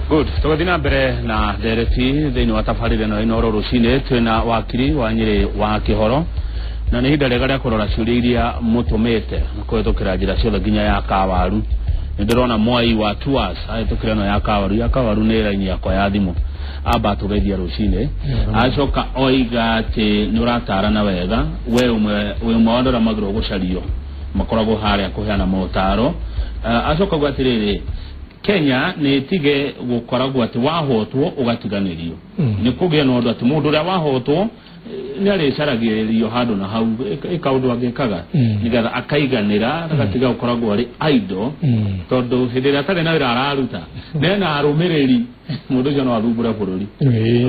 Good. Tũgathiĩ na mbere na ndereti thĩinĩ wa tabarĩra ĩno Inooro rũcinĩ. Twĩna wakiri wa Nyĩrĩ wa Kĩhoro, na nĩ ihinda rĩega rĩa kũrora ciũria iria mũtũmĩte kũhĩtũkĩra njĩra ciothe nginya ya kawaru. Nĩ ndĩrona Mwai wa Tours ahĩtũkĩra ĩno ya kawaru. Ya kawaru nĩ raini yakwa ya thimũ, amba tũgeithia rũcinĩ, acoka oiga atĩ nĩ ũratarana wega, we ũmwe wĩ ũmwe wa andũ arĩa magĩrĩirwo gũcario makoragwo harĩa kũheana motaro. Acoka auga atĩrĩrĩ, Kenya nĩ ĩtige gũkoragwo atĩ wahotwo ũgatiganĩrio. Nĩ kũgĩa na ũndũ atĩ mũndũ ũrĩa wahotwo nĩ arĩcaragĩrio handũ na hau ĩka ũndũ angĩkaga nĩgetha akaiganĩra, agatiga gũkoragwo arĩ idle, tondũ hĩndĩ ĩrĩa atarĩ na wĩra araruta nena arũmĩrĩri, mũndũ ũcio no athumbũre bũrũri.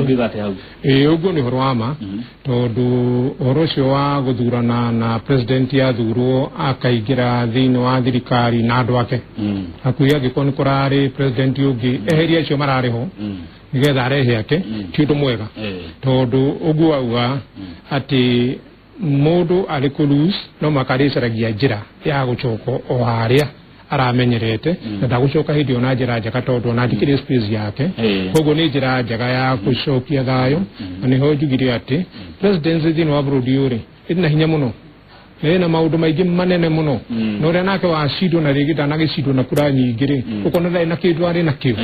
Ũngiuga atĩa hau? Ĩĩ, ũguo nĩ ũhoro wa ma, tondũ ũhoro ũcio wa gũthurana na president athurwo akaingĩra thĩinĩ wa thirikari na andũ ake hakuhĩ, angĩkorwo nĩ kũrarĩ president ũngĩ, eheria acio mararĩ ho nĩgetha arehe ake, ti ũndũ mwega, tondũ ũguo auga atĩ mũndũ arĩ kũ lose no mũhaka arĩcaragia njĩra ya gũcoka o harĩa aramenyerete, na ndagũcoka hĩndĩ ĩyo na njĩra njega, tondũ ona ndikĩrĩ space yake. Koguo nĩ njĩra njega ya gũcokia thayũ, na nĩho njugire atĩ presidency thĩinĩ wa bũrũri ũyũ rĩ, ĩrĩ na hinya mũno na ĩna maũndũ maingĩ manene mũno, na ũrĩa nake wacindwo na rĩngĩ ndanagĩcindwo na kura nyingĩ rĩ, ũkona ndarĩ na kĩndũ arĩ nakĩo.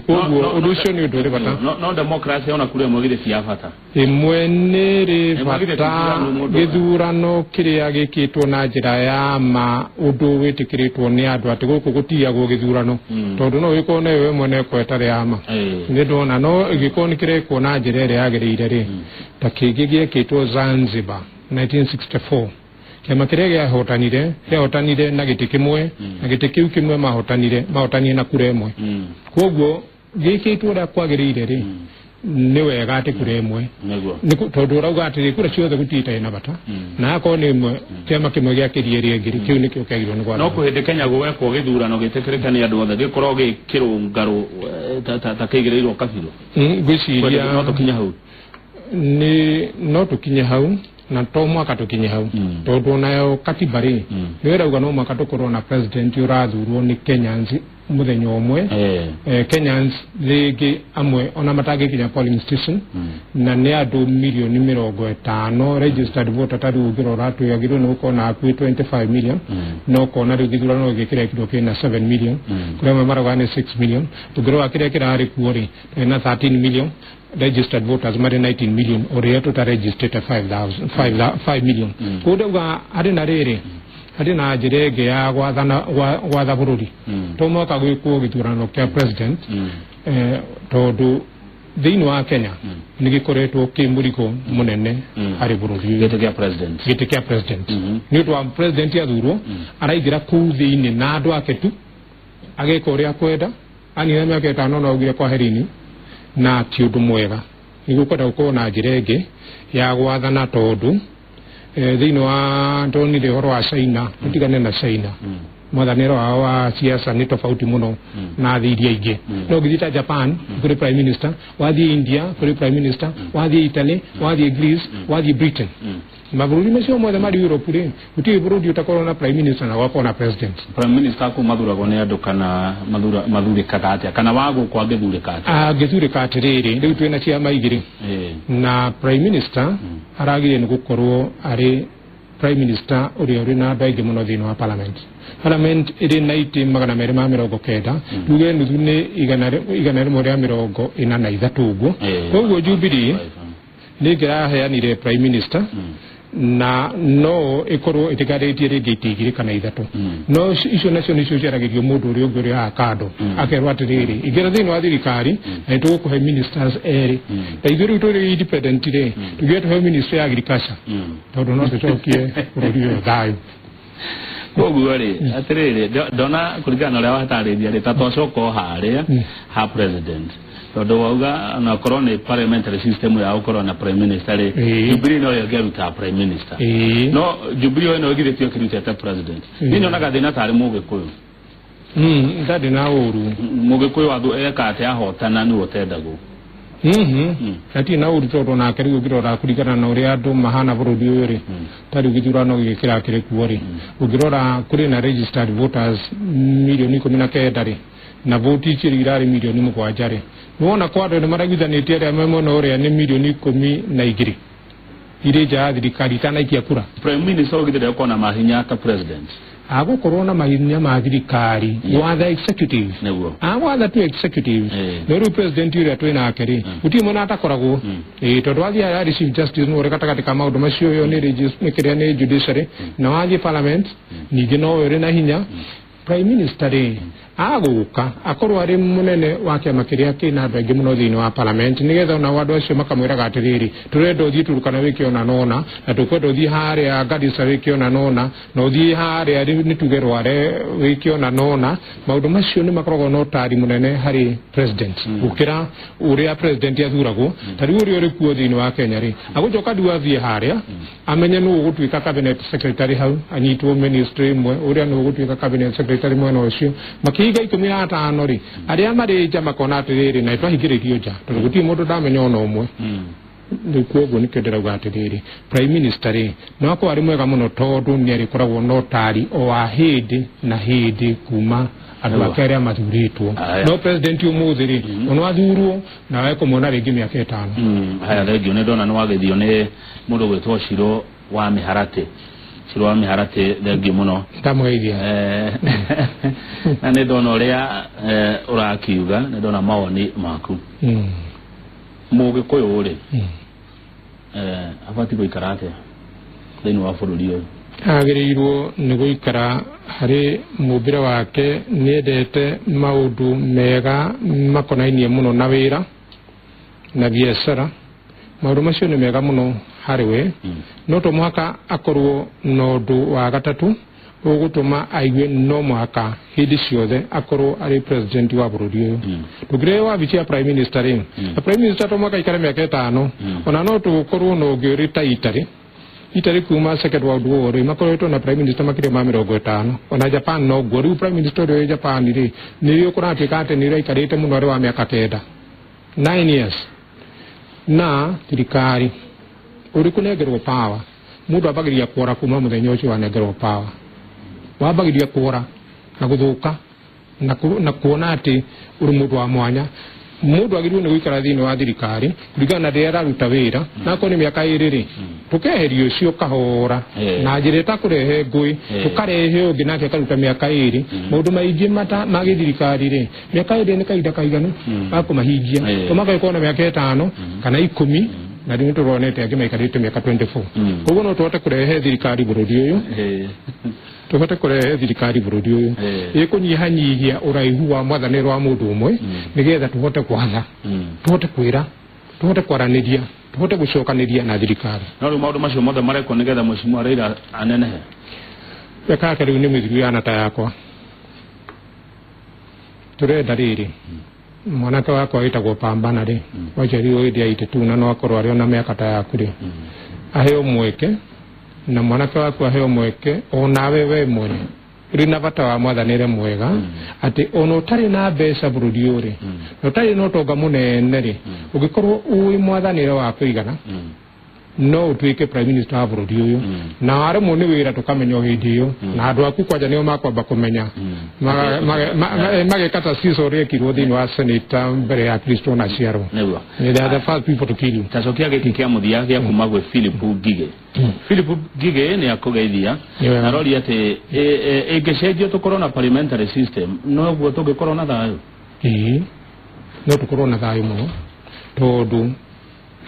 Koguo ũndũ ũcio nĩ ũndũ ũrĩ bata. No democracy ona kũrĩ ĩmwe githĩ ti ya bata? Ĩmwe nĩ rĩ Ĩmwe githĩ ti bata. ithurano mũndũ- Gĩthurano kĩrĩa gĩkĩtwo na njĩra ya ma, ũndũ wĩtĩkĩrĩtwo nĩ andũ atĩ gũkũ gũtiyagwo gĩthurano, tondũ no gĩkorwo neyo ĩmwe na ĩkorwo ĩtarĩ ya ma. Nĩ ndona no ĩgĩkorwo nĩ kĩrekwo na njĩra ĩrĩa yagĩrĩire rĩ, ta kĩngĩ gĩekĩtwo Zanzibar 1964, kĩama kĩrĩa kĩahotanire kĩahotanire na gĩtĩ kĩmwe, na gĩtĩ kĩu kĩmwe mahotanire mahotanire na kura ĩmwe. Koguo gĩkĩtwo ũrĩa kwagĩrĩire rĩ, nĩ wega atĩ kura ĩmwe. Tondũ ũrauga atĩrĩ, kura ciothe gũtirĩ itarĩ na bata, na akorwo nĩ ĩmwe kĩama kĩmwe gĩakĩria ĩrĩa ĩngĩ rĩ, kĩu nĩkĩo kĩagĩrĩirwo nĩ No gwathana. kũhĩndĩ Kenya gũgekwo gĩthurano gĩtĩkĩrĩke nĩ andũ othe, gĩkorwo gĩ kĩrũngarũ, ta kĩigĩrĩirwo kabirũ. Ngwĩciria No tũkinye hau. Nĩ no tũkinye hau, na to mwaka tũkinye hau, tondũ onayo katiba rĩ, nĩ ĩrauga no mwaka tũkorwo na president ũrathurwo nĩ Kenyans mũthenya ũmwe. Kenyans rĩngĩ amwe ona matangĩkinya polling station, na nĩ andũ mirioni 50 registered voter. Ta rĩu ũngĩrora twĩagĩrĩirwo nĩ gũkorwo na hakuhĩ 25 million, no ũkona rĩu gĩthurano gĩkĩ kĩrekirwo kĩna 7 million, kũrĩa amwe marauga nĩ 6 million. Ũngĩrora kĩrĩa kĩrarĩ kuo rĩ, twĩna 13 million registered voters, marĩ 19 million, ũrĩa tũtaregistrĩte 5 5 million. Koguo ndauga harĩ na rĩrĩ, harĩ na njĩra ĩngĩ ya gwathana gwatha bũrũri, to mwaka gwĩkwo gĩthurano kĩa president, tondũ thĩinĩ wa Kenya nĩ gĩkoretwo kĩ mũrigo mũnene harĩ bũrũri ũyũ. Gĩtĩ kĩa president. Gĩtĩ kĩa president, nĩ ũndũ wa president athurwo araingĩra kũu thĩinĩ na andũ ake tu, ageka ũrĩa akwenda, anina mĩaka 5 no augire kwaherini, na ti ũndũ mwega. Nĩ gũkwenda gũkorwo na njĩra ĩngĩ ya gwathana, tondũ thĩinĩ wa ndonire ũhoro wa China, tũtigane na China, mwathanĩre wao wa siasa nĩ tofauti mũno na thĩ iria ingĩ. No ũngĩthiĩ ta Japan, kũrĩ prime minister, wathiĩ India kũrĩ prime minister, wathiĩ Italy, wathiĩ Greece, wathiĩ Britain, mabũrũri macio mothe marĩ Europe rĩ, gũtirĩ bũrũri ũtakorwo na prime minister na gwakorwo na president. Prime minister kũ mathuragwo nĩ andũ kana mathurĩkaga atĩa, kana wa gũkũ angĩthurĩka atĩa? Angĩthurĩka atĩrĩrĩ, rĩu twĩna ciama igĩrĩ, na prime minister aragĩrĩire nĩ gũkorwo arĩ prime minister ũrĩa ũrĩ na andũ aingĩ mũno thĩinĩ wa parliament. Parliament ĩrĩ na itĩ 290, tuge nuthu nĩ 143 ũguo. Koguo Jubilee nĩ ĩngĩraheanire prime minister, na no ĩkorwo ĩtigarĩtie rĩngĩ itĩ igĩrĩ kana ithatũ, no icio nacio nĩcio ciaragĩrio mũndũ ũrĩa ũngĩ ũrĩa haha kando, akerwo atĩrĩrĩ, ingĩra thĩinĩ wa thirikari na nĩtũgũkũhe ministers erĩ. Ta ithuĩ rĩu tũrĩ independent rĩ, tũgĩe tũhe ministry ya agriculture, tondũ no tũcokie bũrũri ũyũ thayũ. Koguo rĩ, atĩrĩrĩ, ndona kũringana na ũrĩa watarĩria rĩ, ta twacoka o harĩa ha president, tondũ wauga onakorwo nĩ parliamentary system ya gũkorwo na prime minister rĩ, Jubilee no yo ĩngĩaruta prime minister. No Jubilee ĩno ĩgithĩ tio ĩkĩrutĩte president? Niĩ nyonaga thĩna tarĩ Mũgĩkũyũ. Ndarĩ na ũru. Mũgĩkũyũ wathu eka atĩ ahotana nĩwe ũtendagwo. Hatirĩ na ũru, tondũ nake rĩu ũngĩrora kũringana na ũrĩa andũ mahana bũrũri ũyũ rĩ, ta rĩu gĩthurano gĩkĩ kĩrakĩrĩ kuo rĩ, ũngĩrora kũrĩ na registered voters 19 million rĩ, Na voti icio irarĩ mirioni 7 rĩ, nĩwona kwa andũ nĩ maraiguithanĩtie arĩa me mwena ũrĩa nĩ mirioni 12 irĩ nja ya thirikari itanaikia kura. Prime minister ũgithire ũkorwo na mahinya ta president? Agũkorwo na mahinya ma thirikari, gwatha executive. Nĩguo. Agwatha tu executive. No rĩu president ũrĩa twĩ nake rĩ, gũtirĩ mwena atakoragwo. Ĩĩ, tondũ wathiĩ harĩa chief justice nĩwe ũrĩ gatagatĩ ka maũndũ macio, ĩyo nĩ nĩ kĩrĩa nĩ judiciary, na wathiĩ parliament ningĩ nowe ũrĩ na hinya. Prime minister rĩ, agũka akorwo arĩ mũnene wa kĩama kĩrĩa kĩna andũ aingĩ mũno thĩinĩ wa parliament, nĩgetha onao andũ acio makamwĩraga atĩrĩrĩ, tũrenda ũthiĩ Turukana wĩke ona nona, na tũkwenda ũthiĩ harĩa Garissa wĩke ona nona, na ũthiĩ harĩa nĩ tuge Rware wĩke ona nona. Maũndũ macio nĩ makoragwo na ũtari mũnene harĩ president gũkĩra ũrĩa president athuragwo. Ta rĩu ũrĩa ũrĩ kuo thĩinĩ wa Kenya rĩ, agũcoka rĩu athiĩ harĩa amenye nũ ũgũtuĩka cabinet secretary hau, anyitwo ministry ĩmwe, ũrĩa nũ ũgũtuĩka cabinet secretary mwena ũcio. Makĩiga 15 rĩ, arĩa marĩ nja makona atĩrĩrĩ, na twahingĩrĩrio nja tondũ gũtirĩ mũndũ ndamenya ona ũmwe. Rĩu koguo nĩkĩo ndĩrauga atĩrĩrĩ, prime minister rĩ, no akorwo arĩ mwega mũno tondũ nĩ arĩkoragwo na ũtari o wa hĩndĩ na hĩndĩ kuma andũ ake arĩa mathurĩtwo. No president ũmũthĩ rĩ, ono athurwo na wekũmuona rĩngĩ mĩaka 5. Haya, thengio. Nĩ ndona nĩ wagethio nĩ mũndũ gwĩtwo Ciro wa Mĩharatĩ. Ciro wa Mĩharatĩ, thengio mũno. Ndamũgeithia. Na nĩ ndona ũrĩa ũrakiuga, nĩ ndona mawoni maku. Mũgĩkũyũ rĩ, abatiĩ gũikara atĩa thĩinĩ wa bũrũri ũyũ? Agĩrĩirwo nĩ gũikara harĩ mũmbĩre wake, nĩendete maũndũ mega makonainie mũno na wĩra na biacara. Maũndũ macio nĩ mega mũno harĩ we. No to mũhaka akorwo na ũndũ wa gatatũ ũgũtũma aigue no mũhaka hĩndĩ ciothe akorwo arĩ president wa bũrũri ũyũ. Tũngĩrehe wabici ya prime minister rĩ, na prime minister to mũhaka aikare mĩaka 5. Ona no tũkorwo na ũngĩ ũrĩ ta Italy. Italy kuma Second World War rĩ, makoretwo na prime minister makĩria ma 50. Ona Japan noguo. Rĩu prime minister ũrĩa wĩ Japan rĩ, nĩ kũratuĩka atĩ nĩ ũraikarĩte mũno arĩ wa mĩaka 9, 9 years. Na thirikari ũrĩ kũnengerwo power, mũndũ ambagĩrĩria kuora kuma mũthenya ũcio wanengerwo power, wambagĩrĩria kuora na gũthũka na kuona atĩ ũrĩ mũndũ wa mwanya. Mũndũ agĩrĩirwo nĩ gũikara thĩinĩ wa thirikari kũringana na rĩrĩa araruta wĩra, na akorwo nĩ mĩaka 2 rĩ, tũkeheria ũcio kahora na njĩra ĩtakũrehe ngũĩ, tũkarehe ũngĩ nake akaruta mĩaka 2. Maũndũ maingĩ ma gĩthirikari rĩ, mĩaka 2 nĩ kahinda kaiganu ga kũmahingia. Tũmagĩkorwo na mĩaka 5 kana 10, na rĩu nĩtũronete angĩ maikarĩte mĩaka 24. Koguo no tũhote kũrehe thirikari bũrũri ũyũ, tũhote kũrehe thirikari bũrũri ũyũ ĩkũnyihanyihia ũraihu wa mwathanĩre wa mũndũ ũmwe, nĩgetha tũhote gwatha, tũhote kwĩra, tũhote kwaranĩria, tũhote gũcokanĩria na thirikari. No rĩu maũndũ macio mothe marekwo nĩgetha mheshimiwa Raila anenehe? Mĩaka yake rĩu nĩ mĩthiru yana ta yakwa. Tũrenda rĩrĩ, mwanake wakwa wĩtagwo Pambana rĩ, waciarirwo hĩndĩ ya 82, na no akorwo arĩ ona mĩaka ta yaku rĩ, aheo mweke, na mwanake waku aheo mweke, onawe we mwene ũrĩ na bata wa mwathanĩre mwega, atĩ ona ũtarĩ na mbeca bũrũri ũyũ rĩ, na ũtarĩ na ũtonga mũnene rĩ, ũngĩkorwo ũĩ mwathanĩre wa kũigana, no ũtuĩke prime minister wa bũrũri ũyũ. Na waremwo nĩ wĩra, tũkamenya o hĩndĩ ĩyo, na andũ aku kwanja nĩo makwamba kũmenya. Mageka ta Caesar ũrĩa ekirwo thĩinĩ wa senate mbere ya Kristo na ciarwo. They are the first people to kill you. Tacokia gĩkĩ kĩa mũthia gĩa kuma gwĩ Philip Ngigĩ. Philip Ngigĩ nĩ akũgeithia. Nĩ wega. Na aroria atĩ ĩngĩcenjio tũkorwo na parliamentary system, noguo tũngĩkorwo na thayũ? Ĩĩ, no tũkorwo na thayũ mũno, tondũ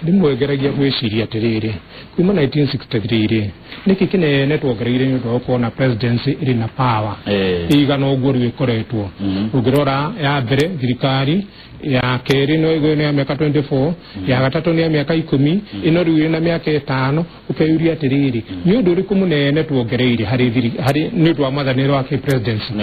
rĩmwe ngeragia gwĩciria atĩrĩrĩ, kuma 1963 rĩ, nĩkĩ kĩnene tuongereire nĩ ũndũ wa gũkorwo na presidency ĩrĩ na power ĩigana ũguo rĩu ĩkoretwo? Ũngĩrora ya mbere thirikari ya kerĩ no ĩgwe nĩ ya mĩaka 24, ya gatatũ nĩ ya mĩaka 10, ĩno rĩu ĩna mĩaka 5. Ũkeyũria atĩrĩrĩ, nĩ ũndũ ũrĩkũ mũnene tuongereire harĩ harĩ nĩ ũndũ wa mwathanĩre wa presidency?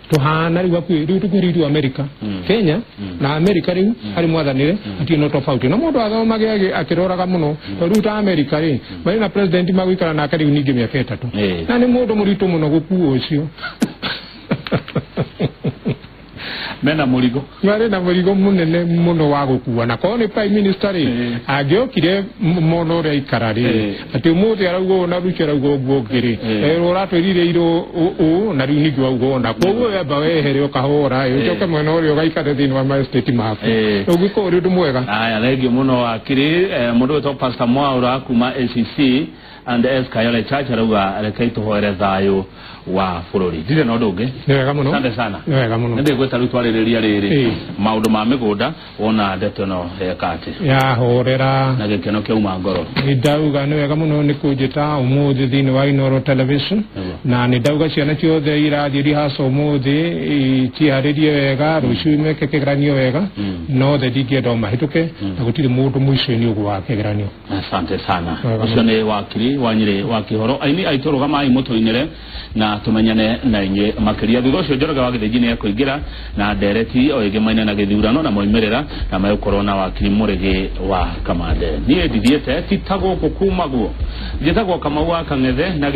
Tuhana rĩu hakuhĩ rĩu tũkuhĩrĩirie Amerika. Kenya na Amerika rĩu harĩ mwathanĩre hatirĩ na tofauti, na mũndũ athomage akĩroraga mũno, tondũ rĩu ta Amerika rĩ, marĩ na president magũikara nake rĩu ningĩ mĩaka 3, na nĩ mũndũ mũritũ mũno gũkua ũcio. Mena mũrigo. Marĩ na mũrigo mũnene mũno wa gũkua, na korwo nĩ prime minister rĩ, angĩokire mona ũrĩa aikara rĩ, atĩ ũmũthĩ arauga ũũ na rũciũ arauga ũguo ũngĩ rĩ, ũratwĩrire irũ ũũ na rĩu ningĩ wauga ũna, koguo wamba wehere ũkahũra, ũcoke mwena ũrĩa ũgaikare thĩinĩ wa ma state maku, ũngĩkorwo ũrĩ ũndũ mwega. Aya, thengiũ mũno wakiri. Mũndũ wĩtwo Pastor Mwaura kuma ACC and S Kayole Church arauga rekei tũhoere thayũ wa bũrũri. Ndirĩ na ũndũ ũngĩ. Nĩ wega mũno. Asante sana. Nĩ wega mũno. Nĩ ndĩgwĩta rĩu twarĩrĩria rĩrĩ maũndũ ma mĩgũnda, wona ndeto ĩno yeka atĩ yahorera na gĩkeno kĩauma ngoro. Nĩ ndauga nĩ wega mũno nĩ kũnjĩta ũmũthĩ thĩinĩ wa Inooro Television, na nĩ ndauga ciana ciothe irathiĩ rehearsal ũmũthĩ ciharĩrie wega, rũciũ meke kĩgeranio wega, no othe ndingĩenda o mahĩtũke, na gũtirĩ mũndũ mũico-inĩ ũguo wa kĩgeranio. Asante sana. Ũcio nĩ wakiri wa Nyĩrĩ wa Kĩhoro. Aini aitũ, rũgamai mũtũinĩre na tũmenyane na inyuĩ makĩria. Thutha ũcio Njoroge wa Gĩthĩnji nĩ ekũingĩra na ndereti o ĩgĩmaine na gĩthurano na moimĩrĩra, na megũkorwo na wakiri Mũrĩgĩ wa Kamande. Niĩ ndithiĩte ti ta gũkũ kumagwo, njĩtagwo Kamau wa Kang'ethe na